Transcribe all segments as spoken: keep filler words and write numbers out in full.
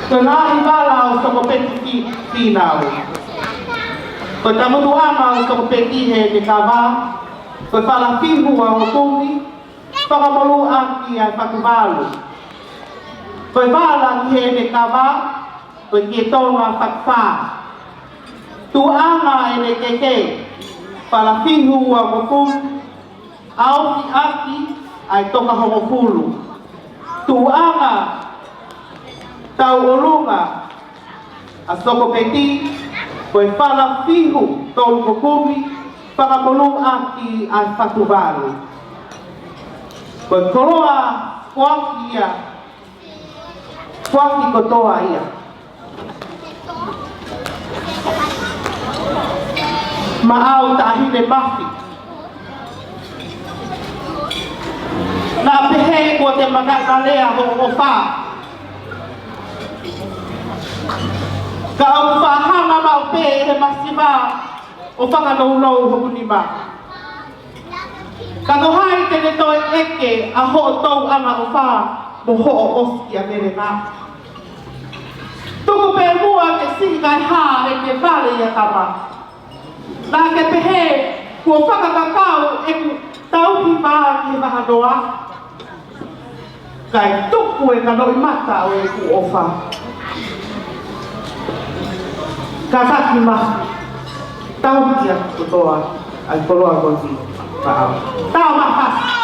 Ko e ngaahi vala ʻo Sokopeti Fīnau. Ko e taumutuʻanga ʻo Sokopeti Hēmekava, ko e Falafihu Uangokumi, Fakamolū ʻaki ʻa e Fatuvalu. Ko e vala ki Hēmekava, ko e Kietonga Fakafā. Tuʻunga ʻene keke, Falafihu Uangokumi, ʻaofi ʻaki ʻa e Toka Hongofulu. Tuʻunga tauʻolunga ʻa Sokopeti, ko e Falafihu Tolungokumi, Fakamolū ʻaki ʻa e Fatuvalu. Ko e koloa foaki ia, foaki kotoa ia. Maʻau Taʻahine Mafi. Naʻa pehē kuo te manakalea hoʻo ʻofa. Ka ʻoku fakahanga maʻu pē ʻe he masiva ʻo fakanounou hoku nima. Ka ko hai te ne toe ʻeke ʻa hoʻo touʻanga ʻofa mo hoʻo ʻosi kia Melena. Tuku pē muʻa ke siʻi kae hā ʻete vale ia tama. Naʻa ke pehē kuo fakakakau ʻeku tauhi pā ki he vahanoa. Kae tuku e kanoʻi mata ʻo ʻeku ʻofa. Kātaki Mafi, tauhi ʻaki kotoa ʻa e koloa ko eni. Ka au. Tau mafasi.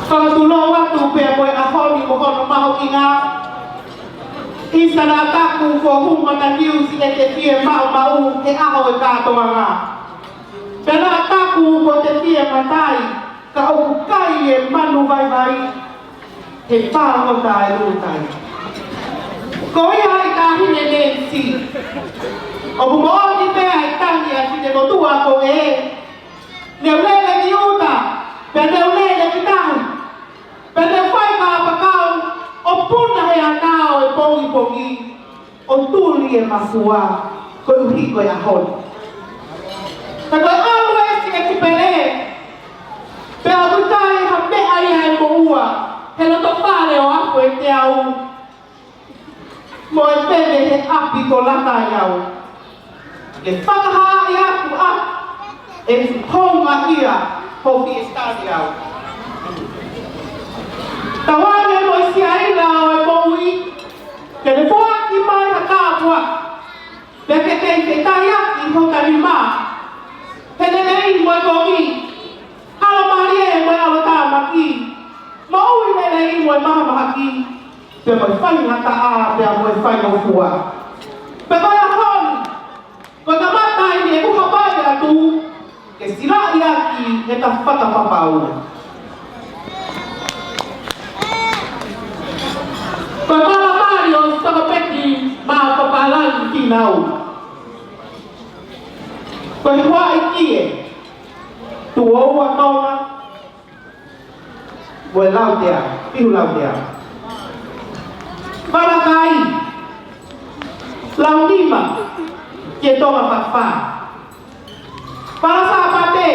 Fakatulou atu pea ko e ʻaho ni mo hono mahuʻinga. ʻIsa naʻa taku ko Hū Mata Niusi ʻe te fiemaʻumaʻu he ʻaho e kātoanga. Pea naʻa taku ko te fiematai, ka ʻoku kai e manu vaivai he pāngota e lulutai. Ko ia ai Taʻahine Nēnisi. ʻOku moʻoni pē ʻa e tangi ʻa Finemotuʻa ko ē. Ne u lele ki ʻuta, pea ne u lele ki tahi. Pea ne u fai kapakau ʻo puna he ʻatā ʻo e pongipongi, ʻo tuli e mafua koeʻuhi ko e ʻaho ni. Ka ko e ʻalu ʻa e Siʻetupele, pea ʻoku ʻikai ha meʻa ia ʻe moʻua he loto fale ʻo Afueteau. Mo e pele he ʻapi ko Lata ʻi au. Ke fakahā ʻi aku ʻa e hounga ia ho fiesta ʻi au. Tauange mo e siaila ʻo e moʻui, ke ne foaki mai ha tāpuaki. Pea ke kei fetaiaki ho talimā. He lelei mo e kovi. ʻAlomālie mo e ʻalotāmaki. Moʻui lelei mo e mahamahaki. Pea mo e faingataʻa, pea mo e faingofua. Pea ko e ʻaho ni, ko e kamata eni ʻeku hapai atu, ke silaʻi ʻaki ʻeta fakapapau. Ko e vala mali ʻo Sokopeti mā Papālangi Fīnau. Ko e hoa ʻi kie, Tuʻo Ua Tonga, Mo e Lautea, Pihu Lautea. Falakai, Launima, Kietonga Fakafā. Falasāpate,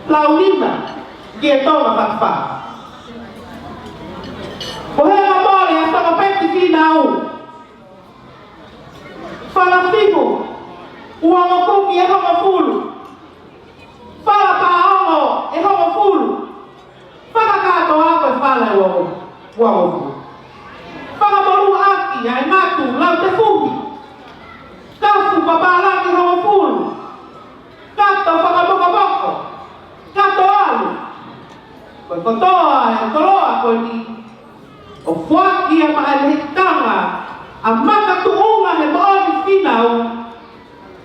Launima, Kietonga Fakafā. Ko e hengamole ʻa Sokopeti Fīnau. Falafihu Uangokumi ʻe hongofulu. Fala Pāongo ʻe hongofulu. Fakakātoa ko e fala ʻe uango-, uangofulu. Fakamolū ʻaki ʻa e ngatu Lautefuhi. Kafu Papālangi hongofulu. Kato Fakamokomoko. Kato ʻAlu. Ko e kotoa e koloa ko eni, ʻo foaki ia maʻa e lehitanga ʻa makatuʻunga he moʻoni fīnau,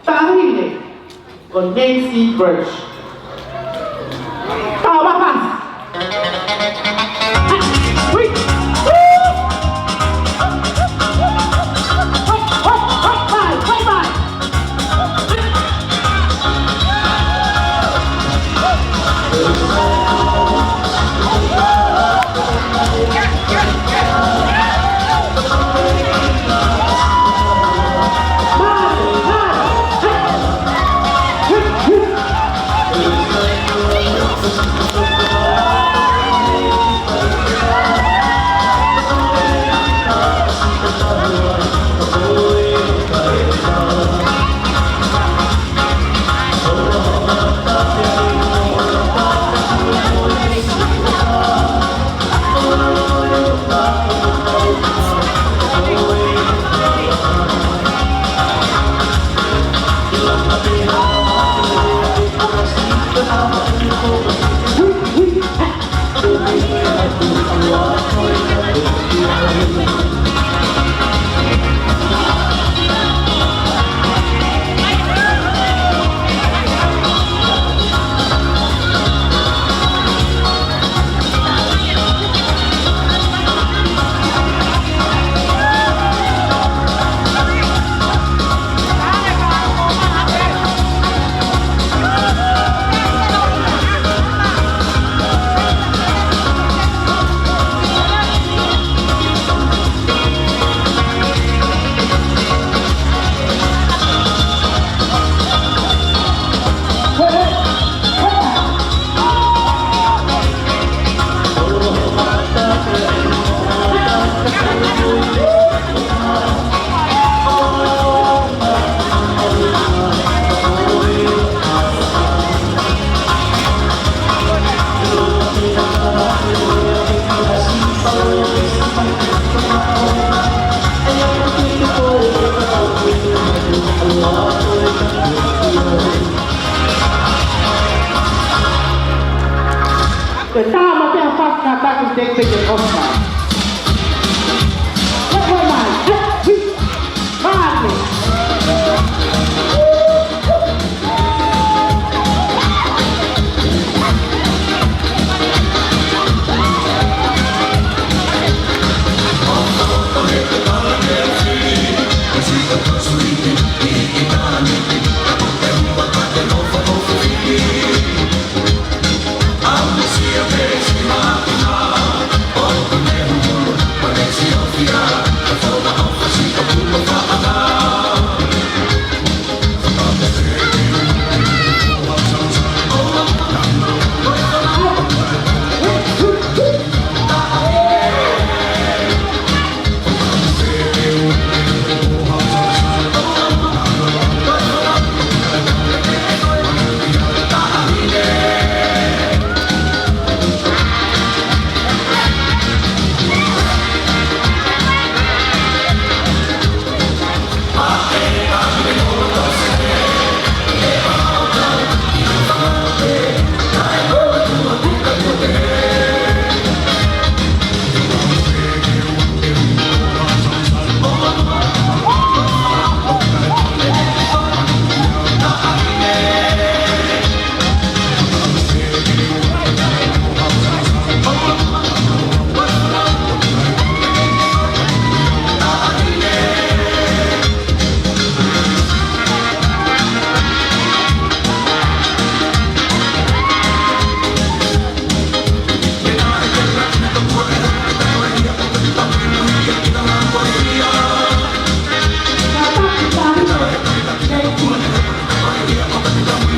Taʻahine ko Nancy Birch. Tau mafasi. Tama te a fak na taki te te te osa. What am I? What? What? What?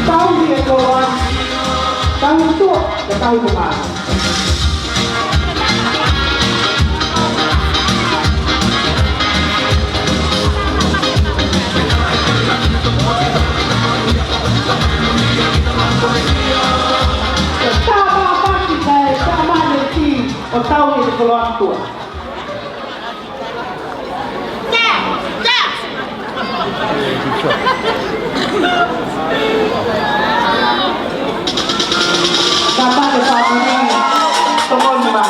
Tau hie ko an. Tau tu, tau tu. Tama paki kai, tama ne ti, o tau i te koloa tua. Tama ne tama ne, tama ne ma.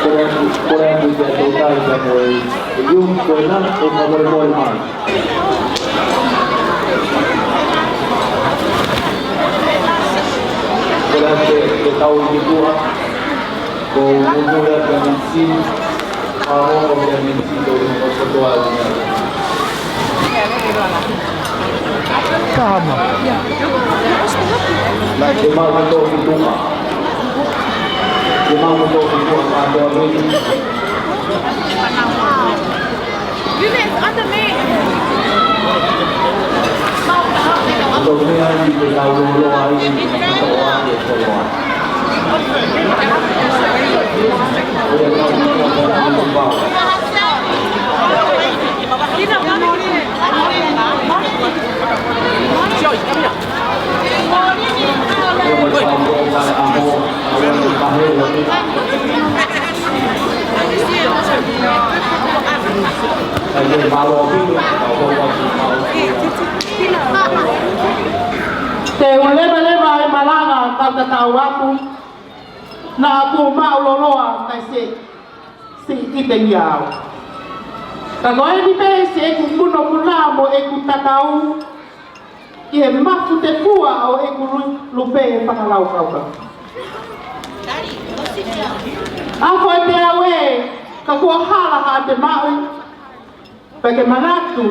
Kole atu, kole atu ki he toutai ka ko e iu ko ena, ʻo fakamolemole mai. Kole atu ke tau i ki tuʻa, ko u mumule atu ki he miniti, ʻa o ko ki he miniti, ko u mumule atu ki tuʻa. Tama. Ke mau ke tō ki tuʻa. Ke mau ke tō ki tuʻa, ka tō atu. Units under me. Tō mea ni ke tau lolo ai, tō ai, tō ai. Te u leveleva e malanga ka u tatau atu, naʻa ku maʻuloloa kae se siʻi ʻi te ia au. Ka ko eni pē siʻeku munomuna mo ʻeku tatau, ʻi he mafu tefua ʻo ʻeku lu-, lupe fakalaukau. ʻAfio ʻiate au ē, ka kuo hala haʻate maʻu, pea ke manatu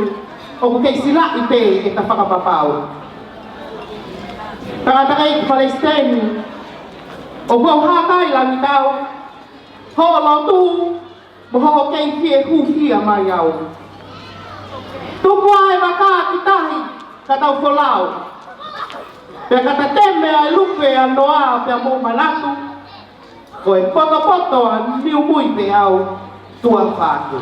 ʻoku kei silaʻi pē ʻeta fakapapau. Tangataʻeiki Palesiteni, ʻoku ou hākailangitau hoʻo lotu mo hoʻo kei fie hūfia mai au. Tuku ʻa e vaka ki tahi ka tau folau. Pea ka ta teme ʻa e lupe ʻa Noa pea mou manatu, ko e potopoto ʻa Niumui pē au, tuʻa ʻofa atu.